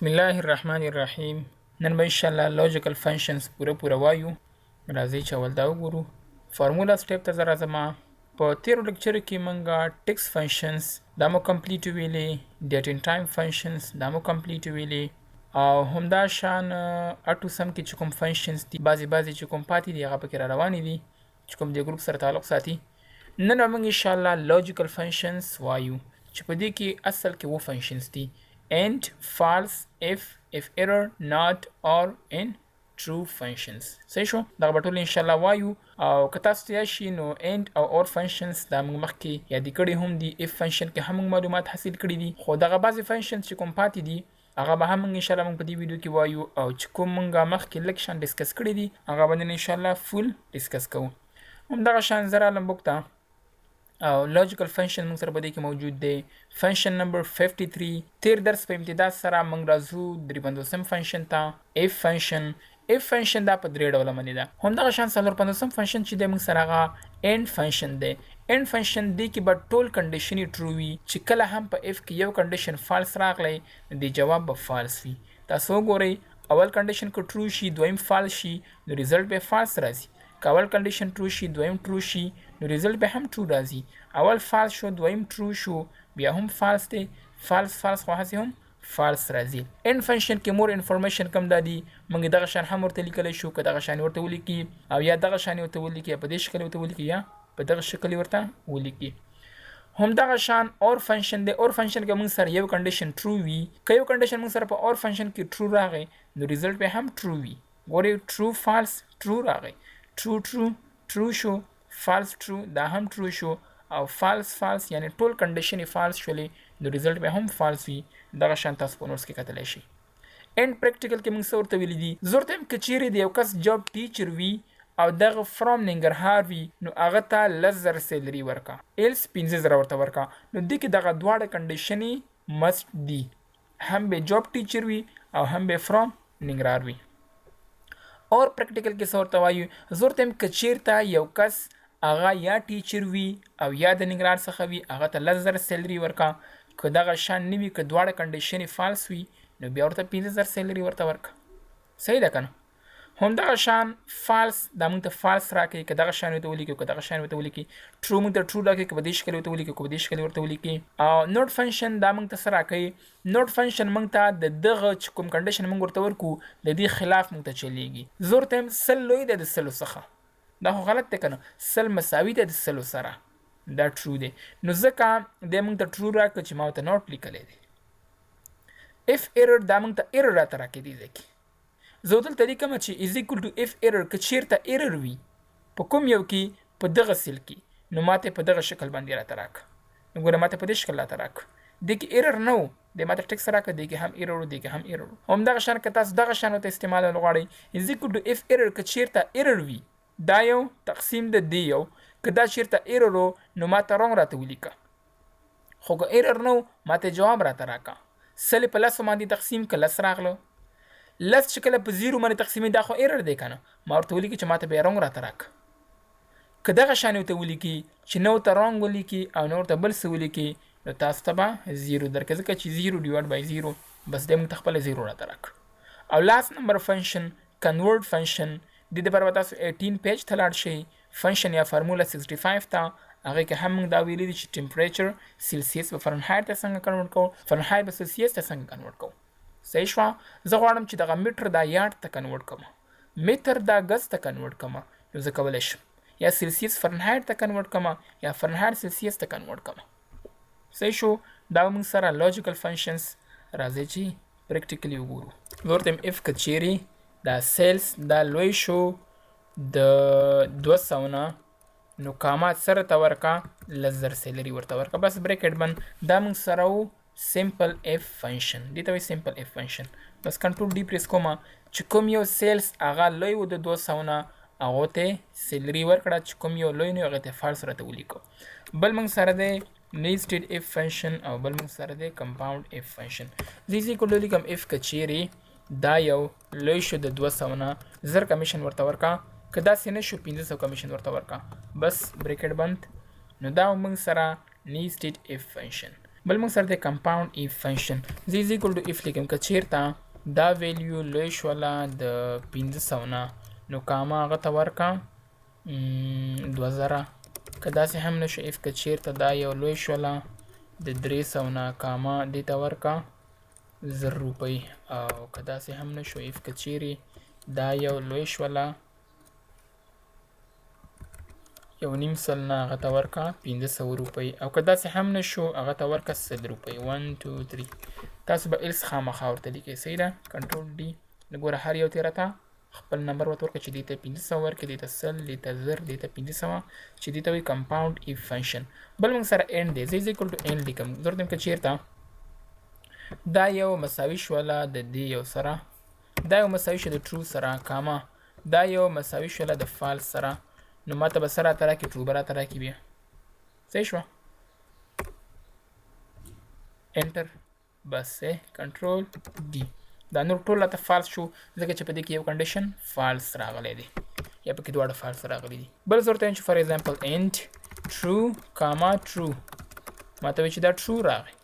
بسم الله الرحمن الرحیم. نن به انشاءالله logical functions پوره پوره وایو. راځئ چې اول دا وګورو. formula step ته زه راځم. په تیرو lecture کې مونږ text functions دا مو complete ویلې، date and time functions دا مو complete ویلې، او همدا شان AutoSum کې چې کوم functions دي، بعضې بعضې چې کوم پاتې دي، هغه پکې را روانې دي چې کوم د ګروپ سره تعلق ساتي. نن به موږ انشاءالله logical functions وایو چې په دې کې اصل کې و functions دي: and، false، if، if error، not، or and true functions. صحیح شو؟ دغه به ټول انشاءالله وایو. او که تاسو ته یاد شي نو and او or functions دا موږ مخکې یادې کړي هم دي. If function کې هم موږ معلومات حاصل کړي دي، خو دغه بعضې functions چې کوم پاتې دي، هغه به هم موږ انشاءالله موږ په دې ویډیو کې وایو، او چې کوم موږ مخکې لږ شان discuss کړي دي، هغه به نن انشاءالله full discuss کوو. همدغه شان زه رالم book ته او logical function موږ سره په دې کې موجود دی، function number 53. تیر درس په امتداد سره موږ راځو 53 function ته، if function. If function دا په درې ډوله باندې ده. همدغه شان 54 function چې دی موږ سره، هغه and function دی. And function دی کې به ټول condition true وي، چې کله هم په if کې یو condition false راغلی، نو د جواب به false وي. تاسو وګورئ، اول condition که true شي، دویم false شي، نو result به false راځي. که اول condition true شي، دویم true شي، نو result به هم true راځي. اول false شو، دویم true شو، بیا هم false دی. False false خو هسې هم false راځي. And function کې more information کم دادي. موږ دغه شان هم ورته لیکلی شو، که دغه شان ورته ولیکي او یا دغه شان ورته ولیکي، په دې شکل ورته ولیکي یا په دغه شکل ورته ولیکي. هم دغه شان or function دی. Or function کې موږ سره یو condition true وي. که یو condition موږ سره په or function کې true راغی، نو result به هم true وي. ګورئ، true false true راغی، true true true شو، false true دا هم true شو، او false false، یعنی ټول condition false شولې، نو result به هم false وي. دغه شان تاسو په notes کې کتلی شئ. And practical کې موږ څه ورته ویلي دي؟ زه ورته وایم که چیرې د یو کس job teacher وي او دغه from ننګرهار وي، نو هغه ته 10,000 salary ورکا، else 5,000 ورته ورکا. نو دې کې دغه دواړه condition ې must دي، هم به job teacher وي او هم به from ننګرهار وي. Or practical کې څه ورته وایو؟ زه ورته وایم که چیرته یو کس هغه یا teacher وي او یا د ننګرهار څخه وي، هغه ته 10,000 salary ورکا. که دغه شان نه وي، که دواړه condition ې false وي، نو بیا ورته 5,000 salary ورته ورکا. صحیح ده که نه؟ همدغه شان false دا موږ ته false راکوي که دغه شان ورته ولیکي، که دغه شان ورته ولیکي. True موږ ته true راکوي که په دې شکل ورته ولیکي، که په دې شکل ورته ولیکي. او not function دا موږ ته څه راکوي؟ Not function موږ ته د دغه چې کوم condition موږ ورته ورکو، د دې خلاف موږ ته چلیږي. زه ورته وایم 100 لوی دی د 100 څخه، دا خو غلط دی که نه؟ 100 مساوي دی د 100 سره، دا true دی، نو ځکه دی موږ ته true راکړ چې ما ورته not لیکلی دی. If error دا موږ ته error راته راکوي. دې ځای کې زه دلته لیکم چې is equal to if error، که چیرته error وي په کوم یو کې، په دغه cell کې، نو ماته په دغه شکل باندې راته راک. نو ګوره، ماته په دې شکل راته راک. دې کې error نه و، دې ماته text راکړه. دې کې هم error و، دې کې هم error و. همدغه شان که تاسو دغه شان ورته استعمالول غواړئ، is equal to if error، که چیرته error وي، دا یو تقسیم د دې یو، که دا چیرته error و، نو ماته wrong راته ولیکه، خو که error نه و، ماته جواب راته راکه. 100 په لسو باندې تقسیم که، 10 راغله. 10 چې کله په zero باندې تقسیمي، دا خو error دی که نه؟ ما ورته ولیکي چې ماته بیا wrong راته راکه. که دغه شان ورته ولیکي چې نه ورته wrong ولیکي او نه ورته بل څه ولیکي، نو تاسو ته به zero درکړي، ځکه چې zero divide by zero، بس دی موږ ته خپله zero راته راکړه. او last number function، convert function. د دې لپاره به تاسو 18 page ته لاړ شئ، function یا formula 65 ته. هغه کې هم موږ دا ویلي دي چې temperature Celsius به فرنهایت ته څنګه convert کوو، فرنهایت به سلسیس ته څنګه convert کوو. صحیح شوه؟ زه غواړم چې دغه متر دا یارډ ته convert کوم، متر دا ګز ته convert کوم، نو زه کولی شم یا سلسیس فرنهایت ته convert کوم یا فرنهایت سلسیس ته convert کوم. صحیح شو؟ دا موږ سره logical functions. راځئ چې practically وګورو. زه ورته if که چیرې دا sales دا لوی شو د 200 نه، نو کاما سره ته ورکا، 10,000 salary ورته ورکا، بس bracket بند. دا موږ سره و simple if function. دې ته وایي simple if function. بس control D press کوم، چې کوم یو sales هغه لوی و د 200 نه، هغو ته salary ورکړه، چې کوم یو لوی نه، هغه ته false راته ولیکو. بل موږ سره دی nested if function او بل موږ سره دی compound if function. زه is equal لیکم if که چیرې دا یو لوی شو د 200 نه، 1000 commission ورته ورکا، که داسې نه شو، 500 commission ورته ورکا، بس bracket بند. نو دا موږ سره nested if function. بل موږ سره دی کمپاوند ایف فنکشن. زه از ایکول ټو ایف لیکم، که چیرته دا ویلیو لوی شوله د 500 نه نو کاما هغه ته ورکه 2000. که داسې هم نه شو، ایف که چیرته دا یو لوی شوله د 300 نه کاما دې ته ورکه 1000 روپۍ. او که داسې هم نه شو، ایف که چیرې دا یو لوی شوله 1.5 نه هغه ته ورکه 500 روپۍ. او که داسې هم نه شو هغه ته ورکه 100 روپۍ. 1 2 3. تاسو به else خامخا ورته لیکئ. صحیح ده. کنټرول ډي. نو ګوره هر یو ته راته خپل نمبر ورته ورکړه چې دې ته 500 ورکړي، دې ته 100، دې ته 1000، دې ته 500، چې دې ته وایي کمپاوند ایف فنکشن. بل موږ سره اند دی. زه از ایکول ټو اند لیکم. زه ورته وایم که چېرته دا یو مساوي شوله د دې یو سره، دا یو مساوي شو د ټرو سره، کاما دا یو مساوي شوله د فالس سره، نو ما ته به څه راته راکړي؟ ټرو به راته راکړي بیا. صحیح شوه. انټر. بس کنټرول ډي. دا نور ټول راته فالس شو ځکه چې په دې کې یو کنډیشن فالس راغلی دی یا پکې دواړه فالس راغلي دي. بل زه ورته وایم چې فار ایگزامپل انټ ټرو کاما ټرو، ما ته وایي چې دا ټرو راغی.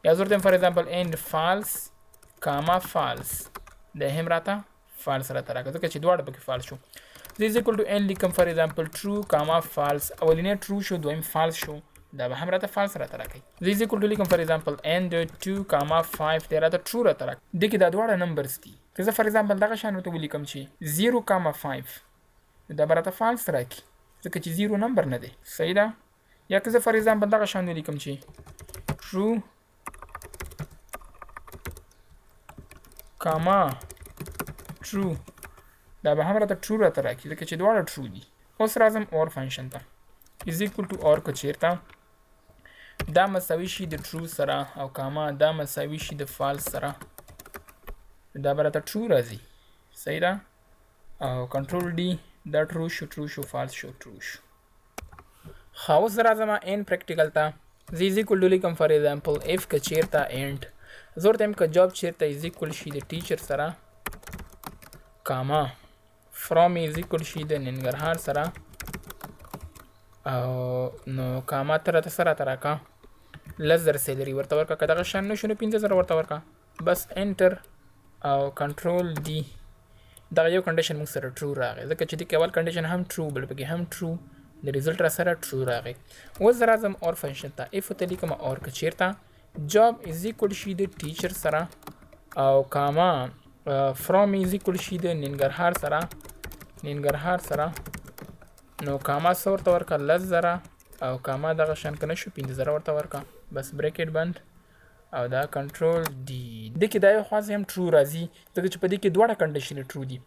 یا زه ورته وایم فار ایگزامپل انټ فالس کاما فالس، دا هم راته فالس راته راکړه ځکه چې دواړه پکې فالس شو. زه از ایکول ټو ان لیکم فار ایگزامپل ټرو کاما فالس، اولنی ټرو شو دویم فالس شو، دا به هم راته فالس راته راکوي. زه از ایکول ټو لیکم فار ایگزامپل اند 2 کاما 5، دی راته ټرو راته راکوي. دې کې دا دواړه نمبرز دي. که زه فار ایگزامپل دغه شان ورته ولیکم چې 0 کاما 5، دا به راته فالس راکړي ځکه چې 0 نمبر نه دی. صحیح ده. یا که زه فار ایگزامپل دغه شان ولیکم چې ټرو کاما ټرو، دا به هم راته ټرو راته راکړي ځکه چې دواړه ټرو دي. اوس راځم اور فنکشن ته. از ایکول ټو اور که چیرته دا مساوي شي د ټرو سره او کاما دا مساوي شي د فالس سره، دا به راته ټرو راځي. صحیح ده. او کنټرول ډي، دا ټرو شو، ټرو شو، فالس شو، ټرو شو. ښه، اوس زه راځم ان پریکټیکل ته. زه از ایکول ټو لیکم فار ایگزامپل اف که چیرته انټ، زه ورته وایم که جاب چیرته از ایکول شي د ټیچر سره کاما فرام از ایکول شي د ننګرهار سره، او نو کاما ته راته څه راته راکړه؟ 10,000 سیلري ورته ورکړه. که دغه شان نه شو نو 5,000 ورته ورکړه. بس انټر او کنټرول ډي. دغه یو کنډیشن موږ سره ټرو راغی ځکه چې دې کې اول کنډیشن هم ټرو، بل پکې هم ټرو، د ریزلټ را سره ټرو راغی. اوس زه راځم اور فنکشن ته. اف ورته لیکم اور که چیرته جاب از ایکول شي د ټیچر سره او کاما فرام از ایکول شي د ننګرهار سره، ننګرهار سره، نو کاما څه ورته ورکړه؟ 10,000 او کاما دغه شان که نه شو 5,000 ورته ورکړه. بس بریکټ بند او دا کنټرول ډي. دې کې دا یو خوا هم ټرو راځي ځکه چې په دې کې دواړه کنډیشن ټرو دي.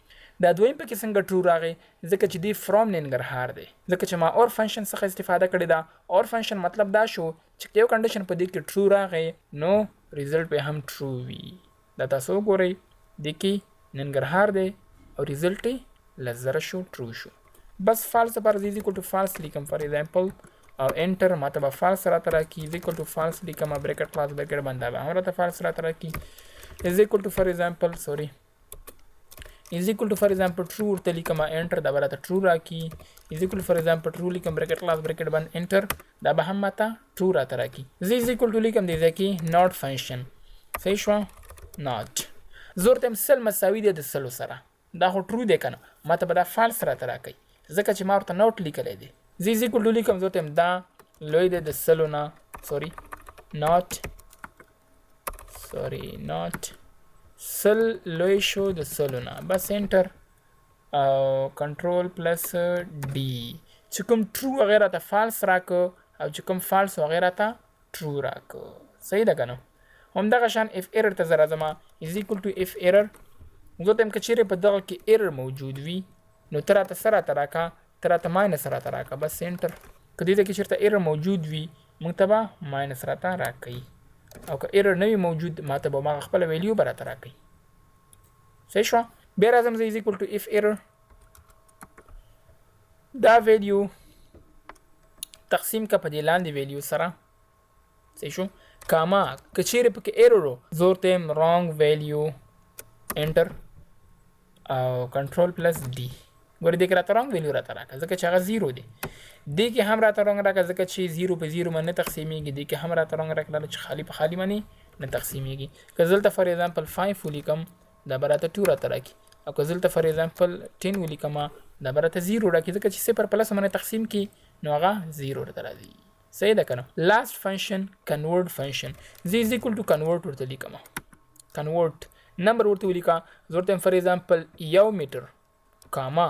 دا دویم پکې څنګه ټرو راغی؟ ځکه چې دی فرام ننګرهار دی، ځکه چې ما اور فنکشن څخه استفاده کړې ده. اور فنکشن مطلب دا شو چې یو کنډیشن په دې کې ټرو راغی نو ریزلټ به هم ټرو وي. دا تاسو وګورئ، دې کې ننګرهار دی او ریزلټ یې 10,000 شو، ټرو شو. بس فالس لپاره زه از ایکول ټو فالس لیکم فار ایگزامپل او انټر، ما ته به فالس راته راکړي. از ایکول ټو فالس لیکم، بریکټ خلاص بریکټ بند، دا به هم راته فالس راته راکړي. از ایکول ټو فار ایگزامپل سوري از ایکول ټو فار ایگزامپل ټرو ورته لیکم، انټر، دا به راته ټرو راکړي. از ایکول فار ایگزامپل ټرو لیکم، بریکټ خلاص بریکټ بند، انټر، دا به هم ماته ټرو راته راکړي. زه از ایکول ټو لیکم دې ځای کې ناټ فنکشن. صحیح شوه. ناټ زه ورته وایم 100 مساوي دی د 100 سره، دا خو ټرو دی که نه، ما ته به دا فالس راته راکوي ځکه چې ما ورته نوټ لیکلی دی. زه از ایکول ټو لیکم، زه ورته وایم دا لوی دی د 100 نه، سوري ناټ، سوري ناټ 100 لوی شو د 100 نه. بس انټر او کنټرول پلس ډي. چې کوم ټرو هغې راته فالس راکړ او چې کوم فالس هغې راته ټرو راکړ. صحیح ده که نه؟ همدغه شان اف ایرر ته زه راځم. از ایکول ټو اف ایرر، زه ورته وایم که چیرې په دغه کې ایرر موجود وي نو ته راته څه راته راکړه؟ ته راته ماینس راته راکړه. بس انټر. که دې ځای کې چېرته ایرر موجود وي موږ ته به ماینس راته راکوي، او که ایرر نه وي موجود ما ته به هماغه خپله ویلیو به راته راکوي. صحیح شوه. بیا راځم زه از ایکول ټو اف ایرر، دا ویلیو تقسیم که په دې لاندې ویلیو سره. صحیح شو. کاما که چیرې پکې ایرر و زه ورته وایم رانګ ویلیو، انټر او کنټرول پلس ډي. ګوره دې کې راته رانګ ویلیو راته راکړه، ځکه چې هغه زیرو دی. دې کې هم راته رانګ راکړه، ځکه چې زیرو په زیرو باندې نه تقسیمیږي. دې کې هم راته رانګ راکړه چې خالی په خالی باندې نه تقسیمیږي. که زه دلته فار ایگزامپل 5 ولیکم، دا به راته 2 راته راکړي، او که زه دلته فار ایگزامپل 10 ولیکم، دا به راته 0 راکړي، ځکه چې صفر په لسو باندې تقسیم کړي نو هغه 0 راته راځي. صحیح ده که نه؟ لاست فنکشن کنورټ فنکشن، زه از ایکول ټو کنورټ ورته لیکم، کنورټ نمبر ورته ولیکه. زه ورته فار ایگزامپل 1 میټر کاما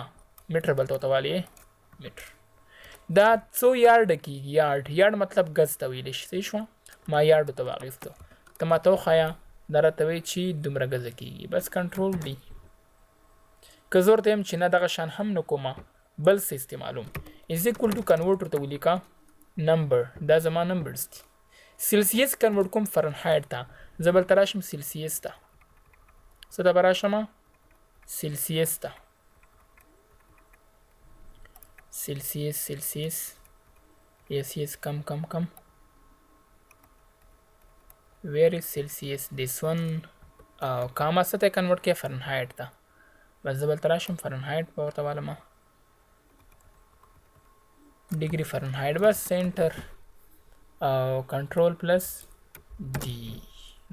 میټر بل ته ورته والي میټر، دا څو یارډ کېږي؟ یارډ، یارډ مطلب ګز ته ویلی شي. صحیح شوه؟ ما یارډ ورته واخیستو، ته ما ته وښیه، دا راته وایي چې دومره ګزه کېږي. بس کنټرول ډي. که زه ورته یم چې نه دغه شان هم نه کومه، بل څه استعمالوم، از ایکول ټو کنورټ ورته ولیکه نمبر، دا زما نمبرز دي. سلسیس کنورټ کوم فرنهایټ ته، زه بل ته راشم سلسیس ته، څه ته به راشم؟ سلسیس ته، سلسیس سلسیس یس یس کم کم کم، ویر از سلسیس؟ دیس ون. او کاما څه ته کنورټ کړې؟ فرنهایټ ته. بس زه بل ته راشم فرنهایټ به ورته والم، ډیګري فرنهایټ، بس سنټر او کنټرول پلس ډي.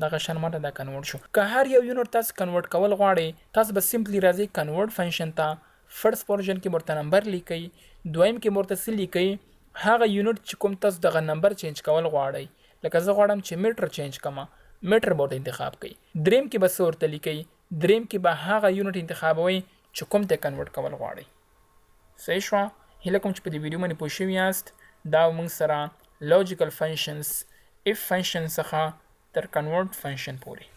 دغه شان ماته دا کنورټ شو. که هر یو یونټ تاسو کنورټ کول غواړئ، تاسو به سمپلی راځئ کنورټ فنکشن ته، فرست پورشن کې ورته نمبر لیکئ، دویم کې ورته څه لیکئ، هغه یونټ چې کوم تاسو دغه نمبر چینج کول غواړئ. لکه زه غواړم چې میټر چینج کړم، میټر به ورته انتخاب کړئ. دریم کې به څه ورته لیکئ؟ دریم کې به هغه یونټ انتخابوئ چې کوم ته کنورټ کول غواړئ. صحیح شوه؟ هیله کوم چې په دې ویډیو باندې پوه شوي یاست. دا موږ سره لوجیکل فنکشنز، اف فنکشن څخه تر کنورټ فنکشن پورې.